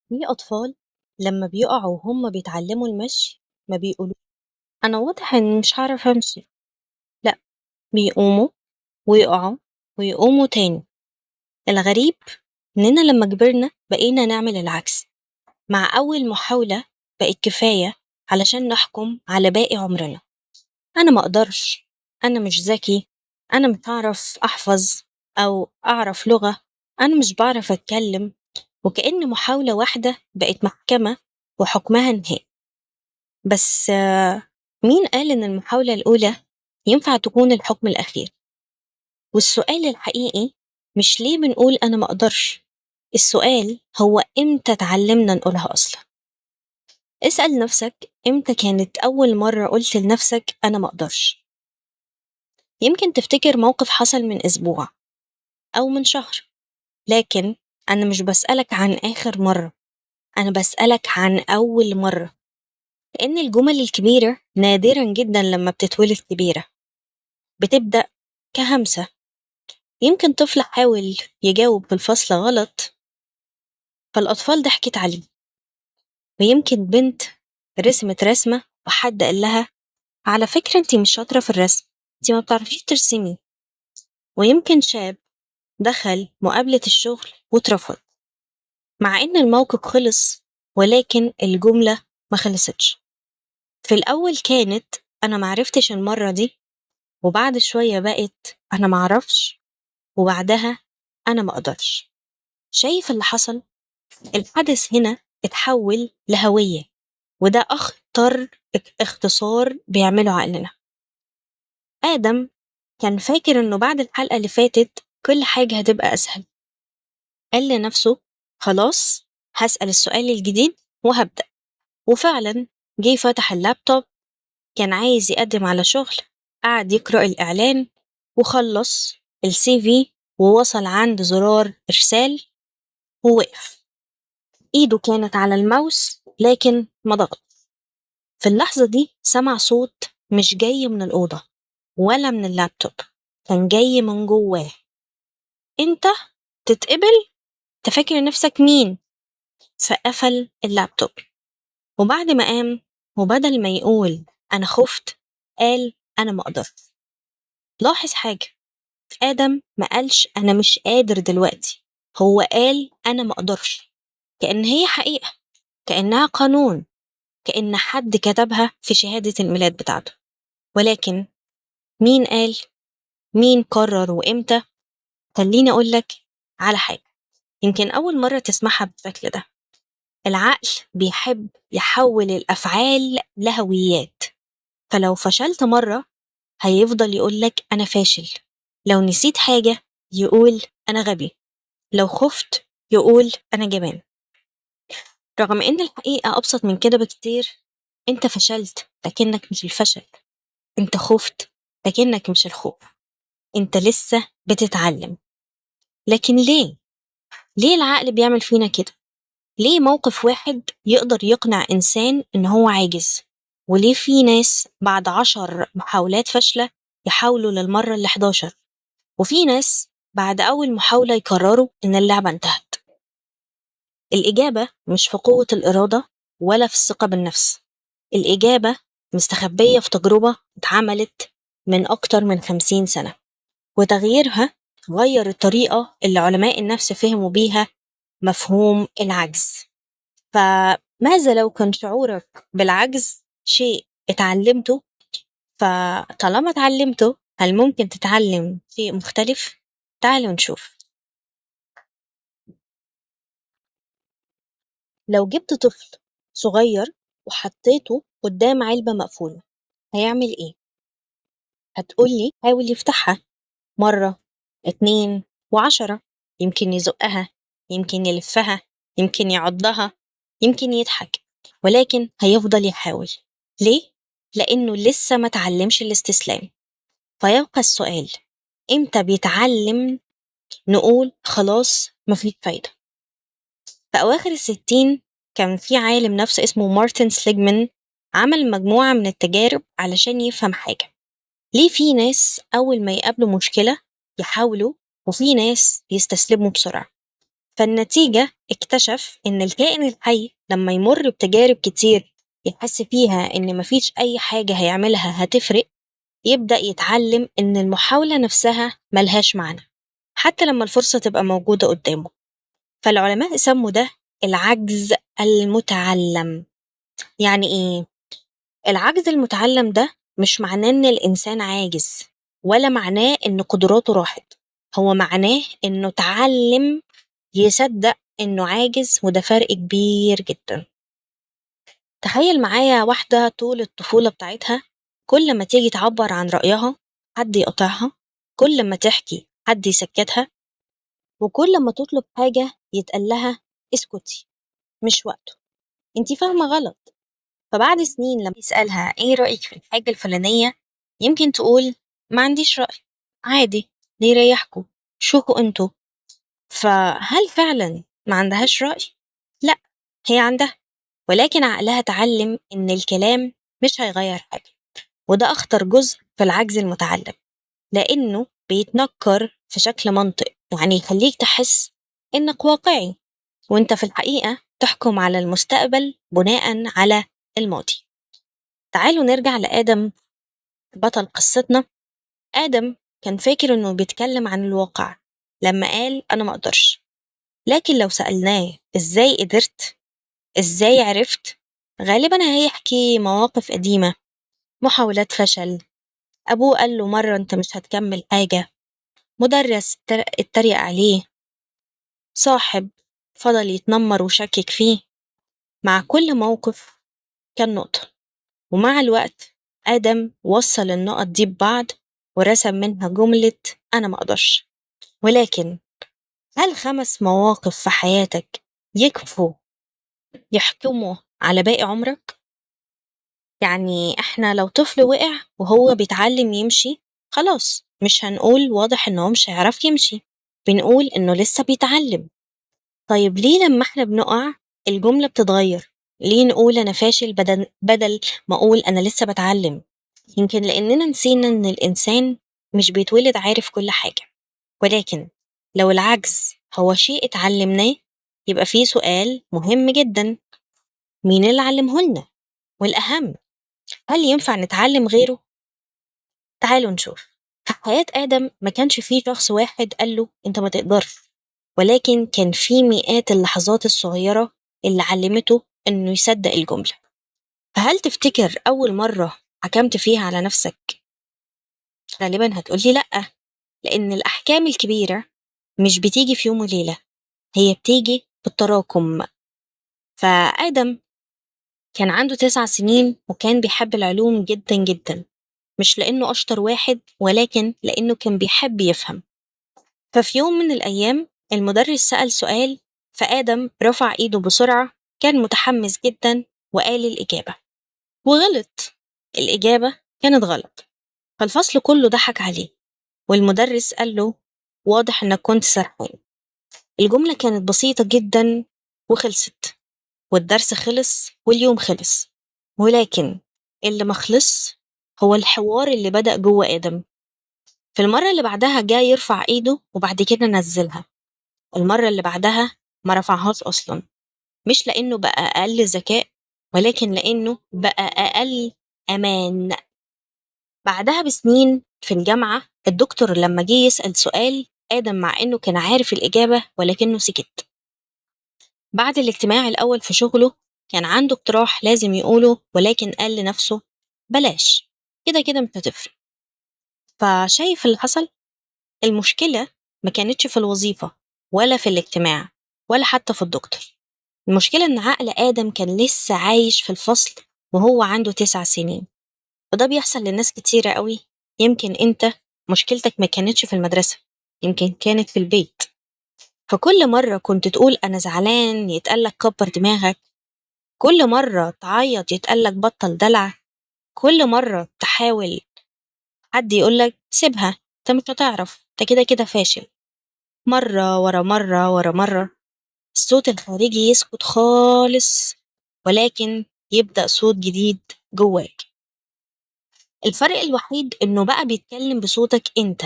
في أطفال لما بيقعوا وهم بيتعلموا المشي ما بيقولوا أنا واضح إني مش هعرف أمشي، لأ، بيقوموا ويقعوا ويقوموا تاني. الغريب إننا لما كبرنا بقينا نعمل العكس، مع أول محاولة بقت كفاية علشان نحكم على باقي عمرنا. أنا ما أقدرش، أنا مش ذكي، أنا مش هعرف أحفظ أو أعرف لغة، أنا مش بعرف أتكلم. وكأن محاولة واحدة بقت محكمة وحكمها نهائي. بس مين قال إن المحاولة الأولى ينفع تكون الحكم الأخير؟ والسؤال الحقيقي مش ليه بنقول أنا ما أقدرش، السؤال هو إمتى اتعلمنا نقولها أصلا. اسأل نفسك إمتى كانت أول مرة قلت لنفسك أنا ما أقدرش. يمكن تفتكر موقف حصل من أسبوع أو من شهر، لكن أنا مش بسألك عن آخر مرة، أنا بسألك عن أول مرة. لأن الجمل الكبيرة نادرا جدا لما بتتولد كبيرة، بتبدأ كهمسة. يمكن طفل حاول يجاوب في الفصل غلط فالأطفال ضحكت عليه، ويمكن بنت رسمت رسمة وحد قال لها على فكرة انتي مش شاطرة في الرسم، انتي ما بتعرفيش ترسمي. ويمكن شاب دخل مقابلة الشغل واترفض، مع إن الموقف خلص ولكن الجملة ما خلصتش. في الأول كانت أنا معرفتش المرة دي، وبعد شوية بقت أنا معرفش، وبعدها أنا مقدرش. شايف اللي حصل؟ الحدث هنا اتحول لهوية، وده أخطر اختصار بيعمله عقلنا. آدم كان فاكر إنه بعد الحلقة اللي فاتت كل حاجة هتبقى أسهل. قال لنفسه خلاص هسأل السؤال الجديد وهبدأ. وفعلا جه فتح اللابتوب، كان عايز يقدم على شغل، قعد يقرأ الإعلان وخلص السي في ووصل عند زرار إرسال ووقف. إيده كانت على الماوس لكن ما ضغط. في اللحظة دي سمع صوت مش جاي من الأوضة ولا من اللابتوب، كان جاي من جواه. أنت تتقبل؟ أنت فاكر نفسك مين؟ فقفل اللابتوب. وبعد ما قام وبدل ما يقول أنا خفت قال أنا ما أقدرش. لاحظ حاجة، آدم ما قالش أنا مش قادر دلوقتي، هو قال أنا ما أقدرش، كأن هي حقيقة، كأنها قانون، كأن حد كتبها في شهادة الميلاد بتاعته. ولكن مين قال؟ مين قرر؟ وإمتى؟ خليني أقول لك على حاجة يمكن أول مرة تسمعها بالشكل ده. العقل بيحب يحول الأفعال لهويات، فلو فشلت مرة هيفضل يقول لك أنا فاشل، لو نسيت حاجة يقول أنا غبي، لو خفت يقول أنا جبان. رغم إن الحقيقة أبسط من كده بكتير. أنت فشلت لكنك مش الفشل، أنت خفت لكنك مش الخوف، أنت لسه بتتعلم. لكن ليه؟ ليه العقل بيعمل فينا كده؟ ليه موقف واحد يقدر يقنع إنسان إن هو عاجز؟ وليه في ناس بعد 10 محاولات فاشلة يحاولوا للمرة 11، وفي ناس بعد أول محاولة يقرروا إن اللعبة انتهت؟ الإجابة مش في قوة الإرادة ولا في الثقة بالنفس، الإجابة مستخبية في تجربة اتعملت من أكتر من 50 سنة، وتغييرها غير الطريقة اللي علماء النفس فهموا بيها مفهوم العجز. فماذا لو كان شعورك بالعجز شيء اتعلمته؟ فطالما اتعلمته هل ممكن تتعلم شيء مختلف؟ تعالوا نشوف. لو جبت طفل صغير وحطيته قدام علبة مقفولة هيعمل ايه؟ هتقولي حاول يفتحها مرة 2 و10، يمكن يزقها، يمكن يلفها، يمكن يعضها، يمكن يضحك، ولكن هيفضل يحاول. ليه؟ لأنه لسه ما تعلمش الاستسلام. فيبقى السؤال، إمتى بيتعلم نقول خلاص مفيش فايدة؟ في أواخر 60 كان في عالم نفس اسمه مارتن سليجمان عمل مجموعة من التجارب علشان يفهم حاجة. ليه في ناس أول ما يقابلوا مشكلة يحاولوا وفي ناس يستسلموا بسرعة؟ فالنتيجة اكتشف إن الكائن الحي لما يمر بتجارب كتير يحس فيها إن مفيش أي حاجة هيعملها هتفرق، يبدأ يتعلم إن المحاولة نفسها ملهاش معنى حتى لما الفرصة تبقى موجودة قدامه. فالعلماء سموا ده العجز المتعلم. يعني إيه؟ العجز المتعلم ده مش معناه إن الإنسان عاجز، ولا معناه إن قدراته راحت، هو معناه إنه اتعلم يصدق إنه عاجز، وده فرق كبير جدا. تخيل معايا واحدة طول الطفولة بتاعتها كل ما تيجي تعبر عن رأيها حد يقاطعها، كل ما تحكي حد يسكتها، وكل ما تطلب حاجة يتقال لها اسكتي مش وقته، انتي فاهمة غلط. فبعد سنين لما يسألها ايه رأيك في الحاجة الفلانية، يمكن تقول ما عنديش رأي، عادي، ليه يريحكوا، شوفوا انتوا. فهل فعلا ما عندهاش رأي؟ لا، هي عندها، ولكن عقلها اتعلم ان الكلام مش هيغير حاجة. وده أخطر جزء في العجز المتعلم، لأنه بيتنكر في شكل منطق، يعني يخليك تحس إنك واقعي وإنت في الحقيقة تحكم على المستقبل بناء على الماضي. تعالوا نرجع لآدم بطل قصتنا. آدم كان فاكر إنه بيتكلم عن الواقع لما قال أنا ما أقدرش، لكن لو سألناه إزاي قدرت، إزاي عرفت، غالبا هيحكي مواقف قديمة، محاولات فشل، أبوه قال له مرة أنت مش هتكمل حاجة، مدرس اتريق عليه، صاحب فضل يتنمر وشكك فيه. مع كل موقف كان نقطة، ومع الوقت آدم وصل النقط دي ببعض ورسم منها جملة أنا ما أقدرش. ولكن هل 5 مواقف في حياتك يكفوا يحكموا على باقي عمرك؟ يعني احنا لو طفل وقع وهو بيتعلم يمشي خلاص مش هنقول واضح انه مش هيعرف يمشي، بنقول انه لسه بيتعلم. طيب ليه لما احنا بنقع الجملة بتتغير؟ ليه نقول انا فاشل بدل ما اقول انا لسه بتعلم؟ يمكن لاننا نسينا ان الانسان مش بيتولد عارف كل حاجة. ولكن لو العجز هو شيء اتعلمناه يبقى فيه سؤال مهم جدا، مين اللي علمه لنا؟ والأهم، هل ينفع نتعلم غيره؟ تعالوا نشوف. في حياة آدم ما كانش فيه شخص واحد قال له أنت ما تقدرش، ولكن كان فيه مئات اللحظات الصغيرة اللي علمته أنه يصدق الجملة. فهل تفتكر أول مرة حكمت فيها على نفسك؟ غالبا هتقولي لأ، لأن الأحكام الكبيرة مش بتيجي في يوم وليلة، هي بتيجي بالتراكم. فآدم كان عنده 9 سنين وكان بيحب العلوم جدا جدا، مش لأنه أشطر واحد، ولكن لأنه كان بيحب يفهم. ففي يوم من الأيام المدرس سأل سؤال، فآدم رفع إيده بسرعة، كان متحمس جدا وقال الإجابة، وغلط. الإجابة كانت غلط، فالفصل كله ضحك عليه، والمدرس قال له واضح إنك كنت سرحان. الجملة كانت بسيطة جدا وخلصت، والدرس خلص واليوم خلص، ولكن اللي ما خلص هو الحوار اللي بدأ جوه آدم. في المرة اللي بعدها جاي يرفع إيده وبعد كده نزلها، المرة اللي بعدها ما رفعهاش أصلا، مش لأنه بقى أقل ذكاء، ولكن لأنه بقى أقل أمان. بعدها بسنين في الجامعة الدكتور لما جه يسأل سؤال، آدم مع إنه كان عارف الإجابة ولكنه سكت. بعد الاجتماع الأول في شغله كان عنده اقتراح لازم يقوله، ولكن قال لنفسه بلاش، كده كده مش هتفرق. فشايف اللي حصل؟ المشكلة ما كانتش في الوظيفة ولا في الاجتماع ولا حتى في الدكتور، المشكلة إن عقل آدم كان لسه عايش في الفصل وهو عنده 9 سنين. وده بيحصل لناس كتيرة قوي. يمكن أنت مشكلتك ما كانتش في المدرسة، يمكن كانت في البيت. فكل مرة كنت تقول أنا زعلان يتقالك كبر دماغك، كل مرة تعيط يتقالك بطل دلع، كل مرة تحاول حد يقولك سيبها انت مش هتعرف، انت كده كده فاشل. مرة ورا مرة ورا مرة الصوت الخارجي يسكت خالص، ولكن يبدأ صوت جديد جواك. الفرق الوحيد إنه بقى بيتكلم بصوتك أنت،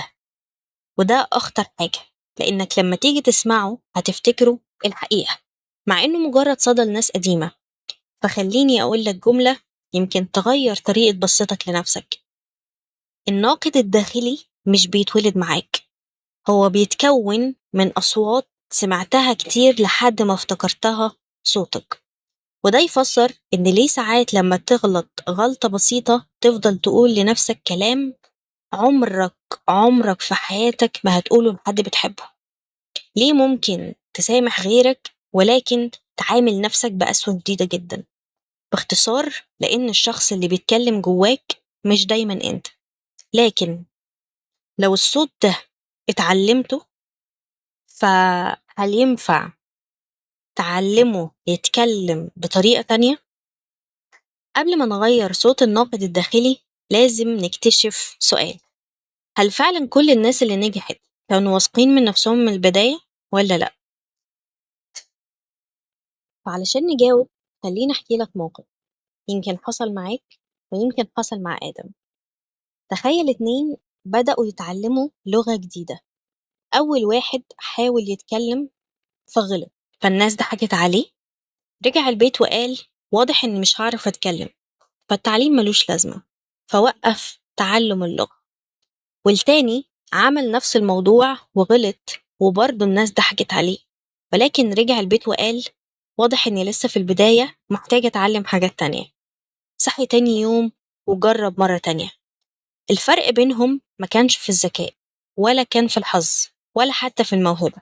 وده أخطر حاجة. لإنك لما تيجي تسمعه هتفتكره الحقيقة، مع إنه مجرد صدى لناس قديمة. فخليني أقول لك جملة يمكن تغير طريقة بصتك لنفسك. الناقد الداخلي مش بيتولد معاك، هو بيتكون من أصوات سمعتها كتير لحد ما افتكرتها صوتك. وده يفسر إن ليه ساعات لما تغلط غلطة بسيطة تفضل تقول لنفسك كلام عمرك في حياتك ما هتقوله لحد بتحبه. ليه ممكن تسامح غيرك ولكن تعامل نفسك بقسوة شديدة جدا؟ باختصار، لأن الشخص اللي بيتكلم جواك مش دايما أنت. لكن لو الصوت ده اتعلمته، فهل ينفع تعلمه يتكلم بطريقة تانية؟ قبل ما نغير صوت الناقد الداخلي لازم نكتشف سؤال: هل فعلا كل الناس اللي نجحت كانوا واثقين من نفسهم من البداية ولا لا؟ فعلشان نجاوب خليني أحكي لك موقف يمكن حصل معاك ويمكن حصل مع آدم. تخيل 2 بدأوا يتعلموا لغة جديدة. أول واحد حاول يتكلم فغلط، فالناس ضحكت عليه. رجع البيت وقال واضح إني مش هعرف أتكلم، فالتعليم ملوش لازمة، فوقف تعلم اللغة. والتاني عمل نفس الموضوع وغلط وبرضه الناس ضحكت عليه، ولكن رجع البيت وقال واضح إني لسه في البداية، محتاج أتعلم حاجات تانية. صحي تاني يوم وجرب مرة تانية. الفرق بينهم ما كانش في الذكاء ولا كان في الحظ ولا حتى في الموهبة،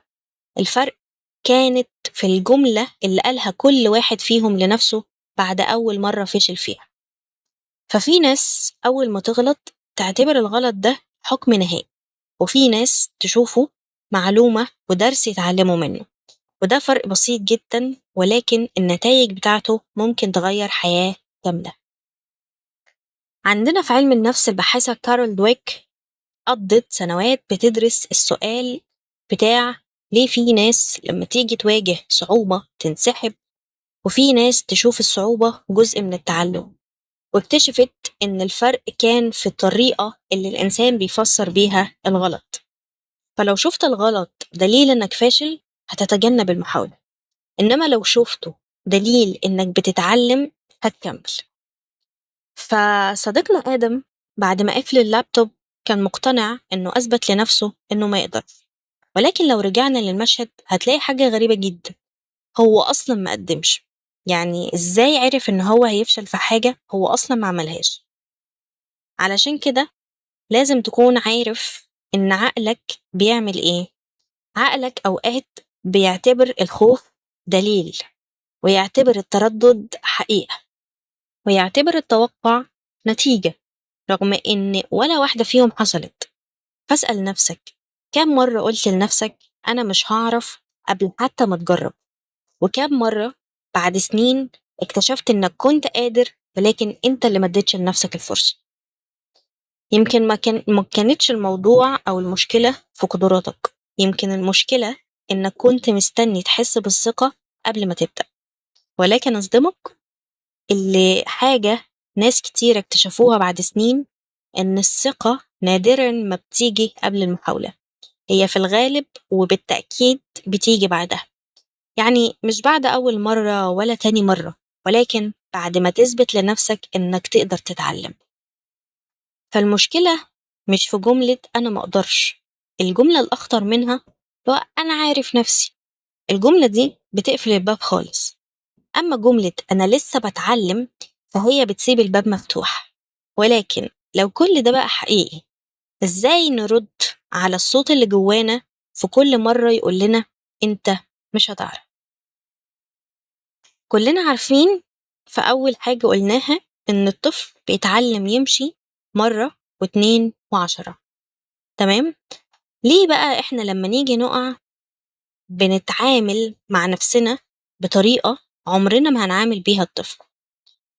الفرق كانت في الجملة اللي قالها كل واحد فيهم لنفسه بعد أول مرة فشل فيها. ففي ناس أول ما تغلط تعتبر الغلط ده حكم نهائي، وفي ناس تشوفه معلومة ودرس يتعلموا منه. وده فرق بسيط جدا، ولكن النتائج بتاعته ممكن تغير حياة كاملة. عندنا في علم النفس الباحثة كارول دويك قضت سنوات بتدرس السؤال بتاع ليه في ناس لما تيجي تواجه صعوبة تنسحب، وفي ناس تشوف الصعوبة جزء من التعلم. واكتشفت إن الفرق كان في الطريقة اللي الإنسان بيفسر بيها الغلط. فلو شفت الغلط دليل إنك فاشل هتتجنب المحاولة، إنما لو شفته دليل إنك بتتعلم هتكمل. فصديقنا آدم بعد ما قفل اللابتوب كان مقتنع إنه أثبت لنفسه إنه ما يقدرش، ولكن لو رجعنا للمشهد هتلاقي حاجة غريبة جدا، هو أصلا ما قدمش. يعني إزاي عرف إن هو هيفشل في حاجة هو أصلا ما عملهاش؟ علشان كده لازم تكون عارف إن عقلك بيعمل إيه. عقلك أوقات بيعتبر الخوف دليل، ويعتبر التردد حقيقة، ويعتبر التوقع نتيجة، رغم إن ولا واحدة فيهم حصلت. فاسأل نفسك كم مرة قلت لنفسك أنا مش هعرف قبل حتى ما تجرب، وكم مرة بعد سنين اكتشفت إنك كنت قادر ولكن أنت اللي ما اديتش لنفسك الفرصة. يمكن ما كانتش الموضوع أو المشكلة في قدراتك، يمكن المشكلة إنك كنت مستني تحس بالثقة قبل ما تبدأ. ولكن أصدمك اللي حاجة ناس كتير اكتشفوها بعد سنين، إن الثقة نادراً ما بتيجي قبل المحاولة، هي في الغالب وبالتأكيد بتيجي بعدها. يعني مش بعد أول مرة ولا تاني مرة، ولكن بعد ما تثبت لنفسك إنك تقدر تتعلم. فالمشكلة مش في جملة أنا ما أقدرش، الجملة الأخطر منها هو أنا عارف نفسي. الجملة دي بتقفل الباب خالص. أما جملة أنا لسه بتعلم فهي بتسيب الباب مفتوح. ولكن لو كل ده بقى حقيقي، إزاي نرد على الصوت اللي جوانا في كل مرة يقول لنا أنت مش هتعرف؟ كلنا عارفين في أول حاجة قلناها إن الطفل بيتعلم يمشي مرة و2 و10، تمام؟ ليه بقى إحنا لما نيجي نقع بنتعامل مع نفسنا بطريقة عمرنا ما هنعامل بيها الطفل؟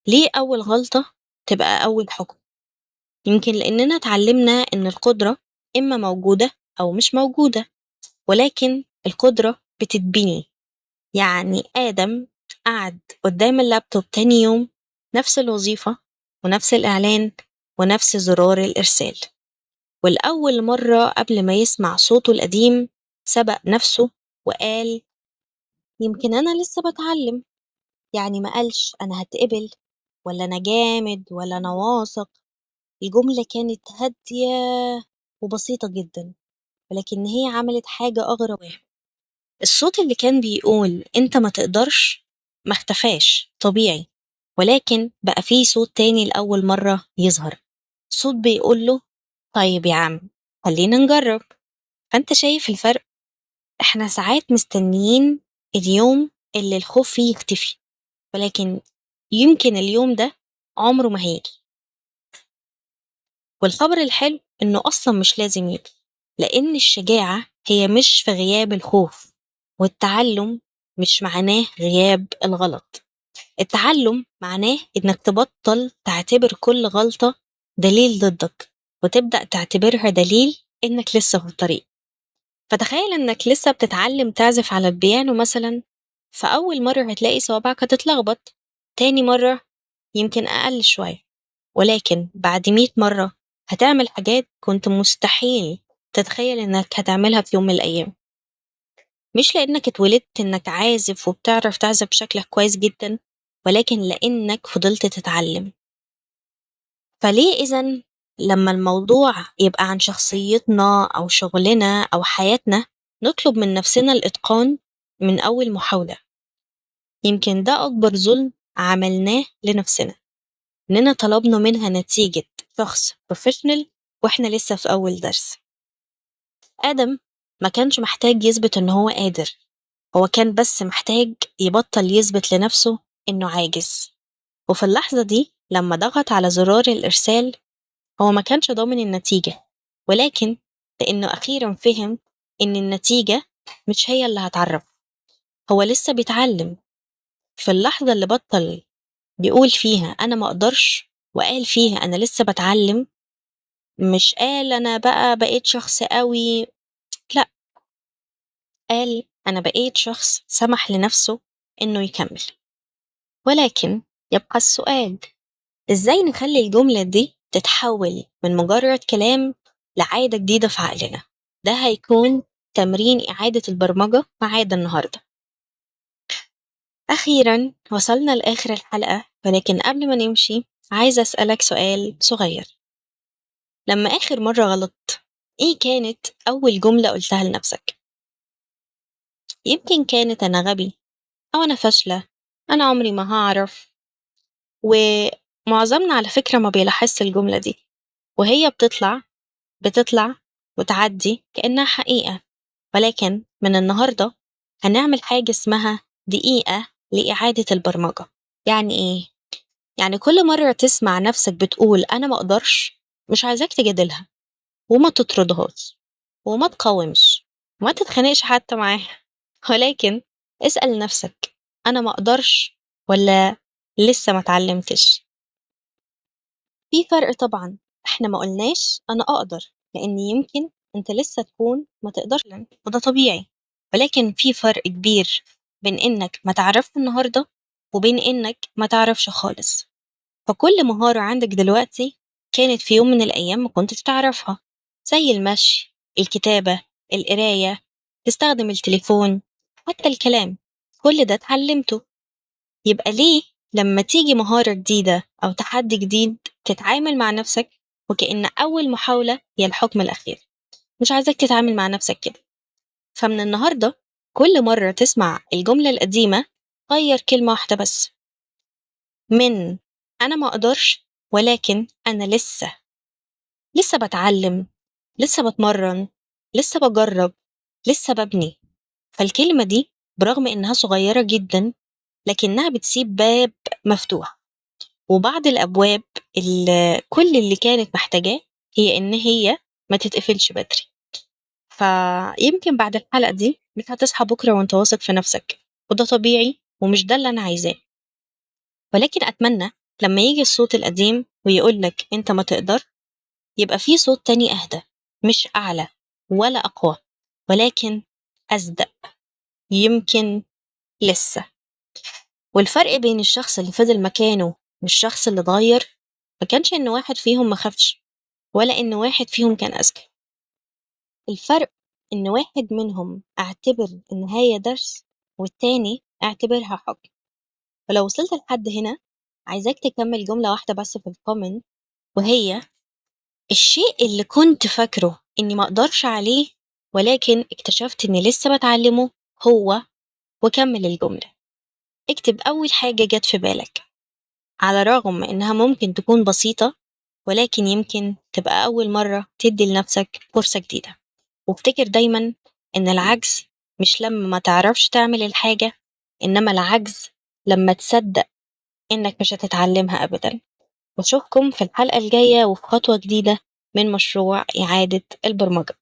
ليه أول غلطة تبقى أول حكم؟ يمكن لأننا اتعلمنا إن القدرة إما موجودة أو مش موجودة، ولكن القدرة بتتبني. يعني آدم قعد قدام اللابتوب تاني يوم، نفس الوظيفة ونفس الإعلان ونفس زرار الإرسال، والأول مرة قبل ما يسمع صوته القديم سبق نفسه وقال يمكن أنا لسه بتعلم. يعني ما قالش أنا هتقبل ولا أنا جامد ولا أنا واثق. الجملة كانت هادية وبسيطة جدا، ولكن هي عملت حاجة أغرب. الصوت اللي كان بيقول أنت ما تقدرش ما اختفاش طبيعي، ولكن بقى فيه صوت تاني لأول مرة يظهر، صوت بيقول له طيب يا عم خلينا نجرب. فأنت شايف الفرق؟ احنا ساعات مستنيين اليوم اللي الخوف فيه يختفي، ولكن يمكن اليوم ده عمره ما هيجي. والخبر الحلو إنه أصلا مش لازم يجي، لأن الشجاعة هي مش في غياب الخوف، والتعلم مش معناه غياب الغلط. التعلم معناه إنك تبطل تعتبر كل غلطة دليل ضدك، وتبدأ تعتبرها دليل إنك لسه في الطريق. فتخيل إنك لسه بتتعلم تعزف على البيانو مثلا، فأول مرة هتلاقي صوابعك هتتلخبط، تاني مرة يمكن أقل شوية، ولكن بعد 100 مرة هتعمل حاجات كنت مستحيل تتخيل إنك هتعملها في يوم من الأيام. مش لأنك اتولدت إنك عازف وبتعرف تعزف بشكل كويس جدا، ولكن لأنك فضلت تتعلم. فليه إذن لما الموضوع يبقى عن شخصيتنا أو شغلنا أو حياتنا نطلب من نفسنا الإتقان من أول محاولة؟ يمكن ده أكبر ظلم عملناه لنفسنا، إننا طلبنا منها نتيجة شخص professional وإحنا لسه في أول درس. آدم ما كانش محتاج يثبت إن هو قادر، هو كان بس محتاج يبطل يثبت لنفسه إنه عاجز. وفي اللحظة دي لما ضغط على زرار الإرسال هو ما كانش ضامن النتيجة، ولكن لأنه أخيرا فهم إن النتيجة مش هي اللي هتعرفه، هو لسه بيتعلم. في اللحظة اللي بطل بيقول فيها أنا ما أقدرش وقال فيها أنا لسه بتعلم، مش قال أنا بقى بقيت شخص قوي، لا، قال أنا بقيت شخص سمح لنفسه إنه يكمل. ولكن يبقى السؤال، إزاي نخلي الجملة دي تتحول من مجرد كلام لعادة جديدة في عقلنا؟ ده هيكون تمرين إعادة البرمجة معانا النهاردة. أخيرا وصلنا لآخر الحلقة، ولكن قبل ما نمشي عايزة أسألك سؤال صغير. لما آخر مرة غلطت، إيه كانت أول جملة قلتها لنفسك؟ يمكن كانت أنا غبي، أو أنا فاشلة، أنا عمري ما هعرف. ومعظمنا على فكرة ما بيلاحظش الجملة دي، وهي بتطلع وتعدي كأنها حقيقة. ولكن من النهاردة هنعمل حاجة اسمها دقيقة لإعادة البرمجة. يعني إيه؟ يعني كل مرة تسمع نفسك بتقول أنا ما أقدرش، مش عايزاك تجادلها وما تطردهاش وما تقاومش وما تتخانقش حتى معاها، ولكن اسأل نفسك أنا ما أقدرش ولا لسه ما اتعلمتش. في فرق طبعا، احنا ما قلناش أنا أقدر، لأن يمكن أنت لسه تكون ما تقدرش وده طبيعي، ولكن في فرق كبير بين إنك ما تعرفش النهاردة وبين إنك ما تعرفش خالص. فكل مهارة عندك دلوقتي كانت في يوم من الأيام ما كنتش تعرفها، زي المشي، الكتابة، القراية، تستخدم التليفون، حتى الكلام، كل ده اتعلمته. يبقى ليه لما تيجي مهارة جديدة أو تحدي جديد تتعامل مع نفسك وكأن أول محاولة هي الحكم الأخير؟ مش عايزك تتعامل مع نفسك كده. فمن النهاردة كل مرة تسمع الجملة القديمة غير كلمة واحدة بس، من أنا ما أقدرش ولكن أنا لسه بتعلم، لسه بتمرن، لسه بجرب، لسه ببني. فالكلمة دي برغم إنها صغيرة جدا لكنها بتسيب باب مفتوح، وبعض الأبواب اللي كل اللي كانت محتاجاه هي إن هي ما تتقفلش بدري. فيمكن بعد الحلقة دي مش هتصحى بكرة وانت واثق في نفسك، وده طبيعي ومش ده اللي أنا عايزاه، ولكن أتمنى لما يجي الصوت القديم ويقولك أنت ما تقدر، يبقى في صوت تاني أهدى، مش أعلى ولا أقوى ولكن أصدق، يمكن لسه. والفرق بين الشخص اللي فضل مكانه والشخص اللي اتغير ما كانش إن واحد فيهم ما خافش ولا إن واحد فيهم كان أذكى. الفرق إن واحد منهم اعتبر النهاية درس والتاني اعتبرها حكم. ولو وصلت لحد هنا عايزاك تكمل جملة واحدة بس في ال comment، وهي الشيء اللي كنت فاكره إني ما أقدرش عليه ولكن اكتشفت إني لسه بتعلمه هو، وكمل الجملة. اكتب أول حاجة جت في بالك، على الرغم إنها ممكن تكون بسيطة ولكن يمكن تبقى أول مرة تدي لنفسك فرصة جديدة. وافتكر دايما إن العجز مش لما ما تعرفش تعمل الحاجة، إنما العجز لما تصدق إنك مش هتتعلمها أبدا. وأشوفكم في الحلقة الجاية وفي خطوة جديدة من مشروع إعادة البرمجة.